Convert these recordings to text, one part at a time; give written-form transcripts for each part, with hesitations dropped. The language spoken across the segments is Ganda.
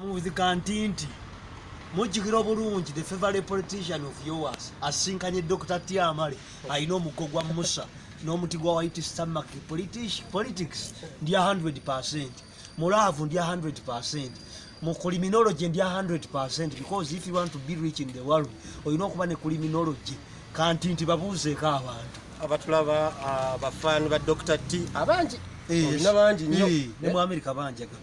With Kantinti, mujjukira obulungi, the favorite politician of yours asinkanye Dr. Tiamale, alina omuggo gwa Musa n'omuti gwa white stomach. Politics ndya 100%, mu love ndya 100%, mu criminology ndya 100%, because if you want to be rich in the world, olina okuba ne criminology. Kantinti, babuuzeeko abantu. Abatulaba, abafaani ba Dr. T abangi, olina bangi nnyo. Ne mu America banjaga.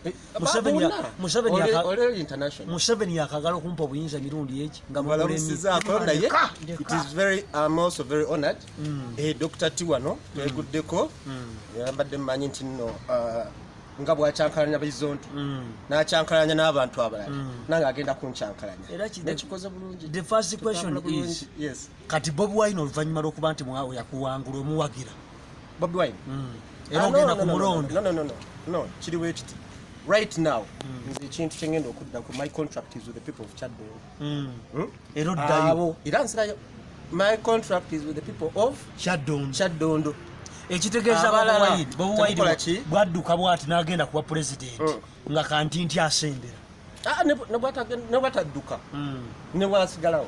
Bonna. Museveni Oli international. Museveni yakagala okumpa obuyinza emirundi egi nga mugulemi. Balamusizaako naye. It is very, I'm also very honored. Dr. T wano tweguddeko, yambadde mmanyi nti nno nga bwakyankalanya bizonto n'akyankalanya n'abantu abalala, nange agenda kunkyankalanya. Era Nekikoze bulungi. The first question Tutambula bulungi. is, Yes. kati Bobi Wine, oluvannyuma lw'okuba nti yakuwangula, omuwagira? Bobi Wine? Era Ah, no, ogenda no, no, no, kumulonda? No, kiriwo ekiti right now, nze ekintu kyengenda okuddako, my contract is with the people of Kyaddondo. Era oddayo? Abo era nzirayo. My contract is with the people of Kyaddondo. Kyaddondo. Ekitegeeza Abalala, Bobi Wine temukola ki? bwadduka bwati n'agenda kuba pulezidenti, nga Kantinti asembera. Ah, ne bwatadduka, ne bwasigalawo,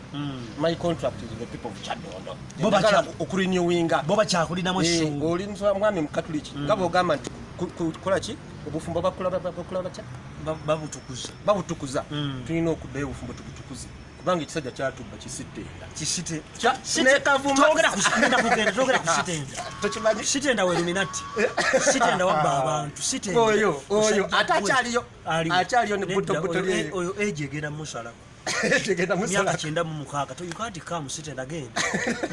my contract is with the people of Kyaddondo. Bo Njagala okurenewinga. Bo bakyakulinamu essuubi? Oli mwami mukatuliki, nga bwogamba nti kukola ki, obufumbo bakula batya? Babutukuza. Babutukuza. Tulina okuddayo obufumbo tubutukuze, kubanga ekisajja kyatubba kisitenda. Kisite. Nekavuma. Ngenda kugenda, twogera ku sitenda. Tokimanyi? Sitenda weruminati, sitenda wabba abantu, sitenda. Oyo Musajja ate gwe. akyaliyo. Aliwo. Akyaliyo ne Nedda, buto buto lyeyo. Oyo age egenda musalako. Tegenda Myaka musala. 96, you can't come sitenda, genda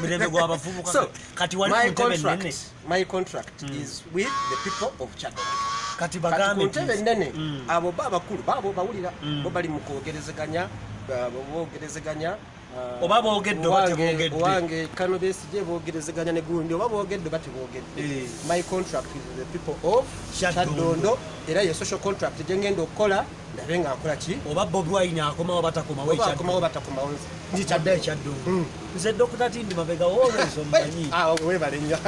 mirembe gw'abavubuka. So, Kati wali my ku ntebe contract, nene. my contract is with the people of Kyaddondo. Kati Kati bagambe ku ntebe nti ennene, abo bo abakulu baabo bawulira, bo bali mu kwogerezeganya, bo boogerezeganya, Oba boogedde oba teboogedde. Owange kano Besigye boogerezeganya ne gundi, oba boogedde oba teboogedde. My contract is with the people of Kyaddondo. Kyaddondo, era ye social contract gye ngenda okukola, ndabe nga nkola ki. Oba Bobi Wine akomawo batakomawo. Oba akomawo batakomawo, nze ndi Kyadda ekyaddondo. Nze Dr. Tindi mabega, always omumanyi. Ah, webale nnyo.